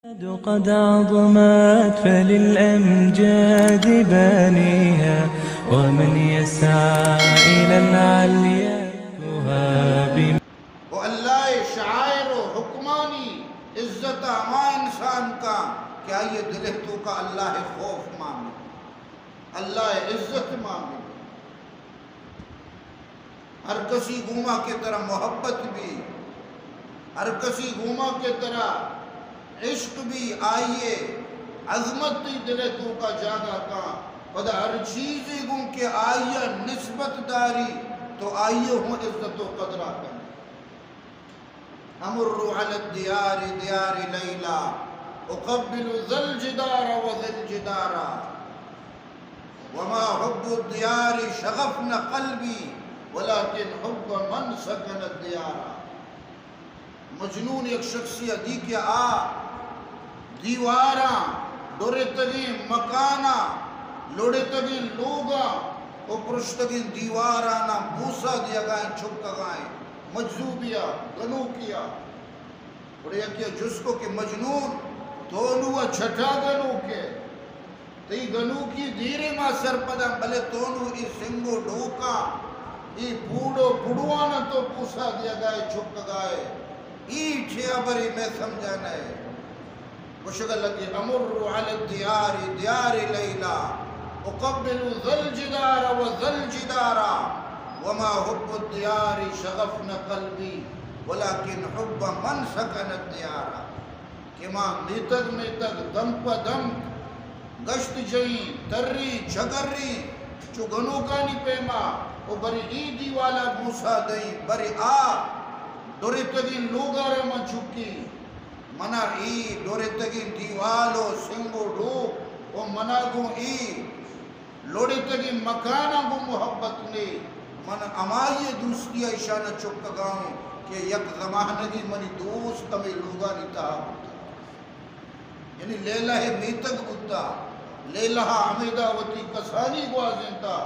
قد عظمت فللأمجاد بانيها، ومن يسعى إلى العليا يهاب. و اللہ ءِ شعائر و حکمانی عزت ءَ ہما انسان کاں کہ آئی ءِ دل ءِ توکا اللہ ءِ خوف مان بی، اللہ ءِ عزت مان بی۔ ہر کسی گوما کہ ترا محبت بی، ہر کسی گوما کہ ترا عشق بی، آئی ءِ عظمت تئی دل ءِ توکا جاگہ کاں، پدا ہر چیزے گوں کہ آئی ءَ نسبت داری تو آئی ءِ ہوں عزت و قدرا کن۔ أمر على الديار ديار ليلى، أقبل ذا الجدار وذا الجدار، وما حب الديار شغفن قلبي، ولكن حب من سكن الديار. مجنون یک شخصے ءَ دی کہ آ دیواراں، ڈرتگیں مکاناں، لڑتگیں لوگاں و پرشتگیں دیواراناں بوسہ دیگائیں، چکگائیں، مجذوبے ءَ، گنوکے ءَ۔ گڑا یکے ءَ جست کو کہ مجنون، تو نوں ءَ چٹا گنوک ئے؟ تئی گنوکی دیرے ما سرپداں، بلے تو نوں اے سنگ و ڈوکاں، اے پوڑ و پڑواناں تو بوسہ دیگائے، چکگائے۔ اے چے ہبرے، مئے سمجھا نئے۔ گوشگا لگے، أمر على الديار ديار ليلى، أقبل ذا الجدار وذا الجدار، وما حب الديار شغفن قلبي، ولكن حب من سكن الديار. کہ ما میتگ میتگ، دم پہ دم گشت جئیں، تریں، چگریں، چو گنوکانی پیما، و برے اے دیوالا بوسہ دئیں، برے آ ڈرتگیں لوگارا ما چکیں۔ منا اے ڈرتگیں دیوال و سنگ و ڈوک و منا گوں اے لوڑیتگیں مکاناں گوں محبت نے، من ہمائی ءِ دوستی ءَ ایشاناں چکگا اوں کہ یک زمانگے منی دوست ہمے لوگانی تہا بوتگ۔ یعنی لیلہ ءِ میتگ بوتا، لیلہ ءَ ہمیدا وتی کسانی گوازینتا،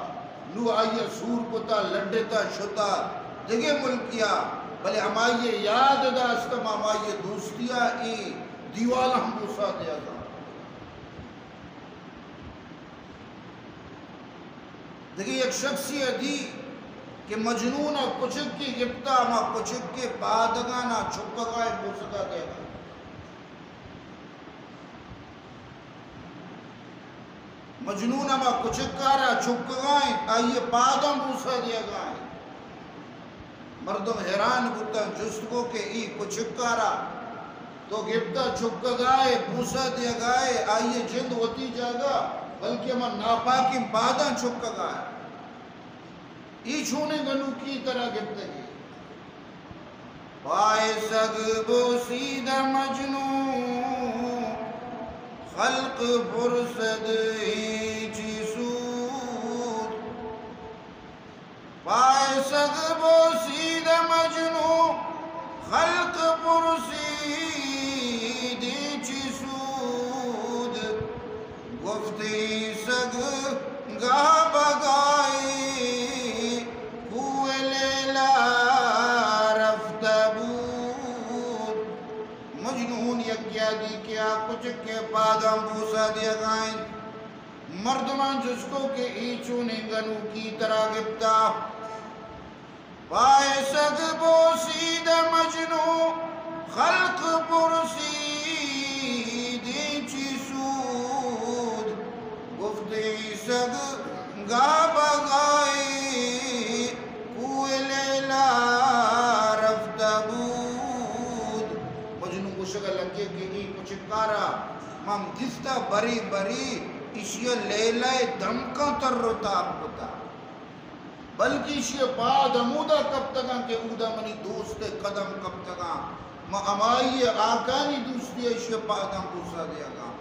نوں آئی ءَ سور کتا، لڈتا، شتا دگہ ملکیا، بلے ہمائی ءِ یاد داشت، ہمائی ءِ دوستی ءَ اے دیوال ہم بوسا دیگا۔ دگہ یک شخصے ءَ دی کہ مجنون ءَ کچکے گپتا، ہما کچکے پادگانا چکگا ءَ بوسگا دیگا۔ مجنون ہما کچکارا چکگا انت، آئی ءِ پاداں بوسا دیگا انت۔ مردم حیران بوتاں، جست کو کہ اے کچکارا تو گپتا چکگائے، بوسا دیگائے، آئی ءِ جند وتی جاگہ، بلکہ ہما ناپاکیں پاداں چکگائے۔ اے چونیں گنوکی ترا گپتگے؟ پائے سگ بوسید مجنوں، خلق پرسد اے چی سود۔ پائے سگ بوسید مجنوں، خلق پرسید اے چی سود۔ گفت اے سگ گاہ بگائے، کوہ لیلا رفتہ بود۔ مجنون یکے ءَ دی کہ آ کچک ءِ پاداں بوسا دیگا انت۔ مردماں جست کو کہ اے چونیں گنوکی ترا گپتا؟ پائے سگ بوسید مجنوں، خلق پرسید اے چی سود۔ گفت اے سگ گاہ بگائے، کوہ لیلا رفتہ بود۔ مجنوں گوشگا لگے کہ اے کچکارا من دیستا، بری بری ایشی ءَ لیلا ءِ دمکاں تر و تاب کتا۔ بلکہ ایشی ءِ پاد ہمودا کپتگاں کہ اودا منی دوست ءِ قدم کپتگاں۔ من ہمائی ءِ آکانی دوستی ءَ ایشی ءِ پاداں بوسا دیگاں۔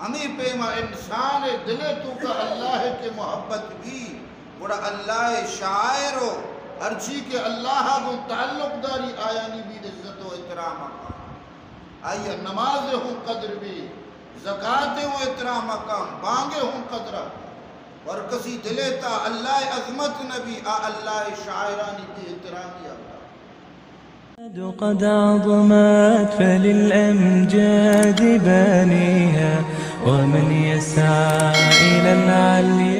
ہمے پیما انسان ءِ دل ءِ توکا اللہ ءِ کہ محبت بی، گڑا اللہ ءِ شاعر و ہرچی کہ اللہ ءَ گوں تعلق داری، آیانی بی عزت و احترام کن۔ آئی ءِ نماز ءِ ہوں قدر بی، زکات ءِ ہوں احترام کن، بانگ ءِ ہوں قدر۔ ہر کسی دل ءِ تہا اللہ ءِ عظمت نہ بی، آ اللہ ءِ شاعرانی بے احترامی ءَ۔ قد عظمت فللأمجاد بانيها، ومن يسعى إلى العلي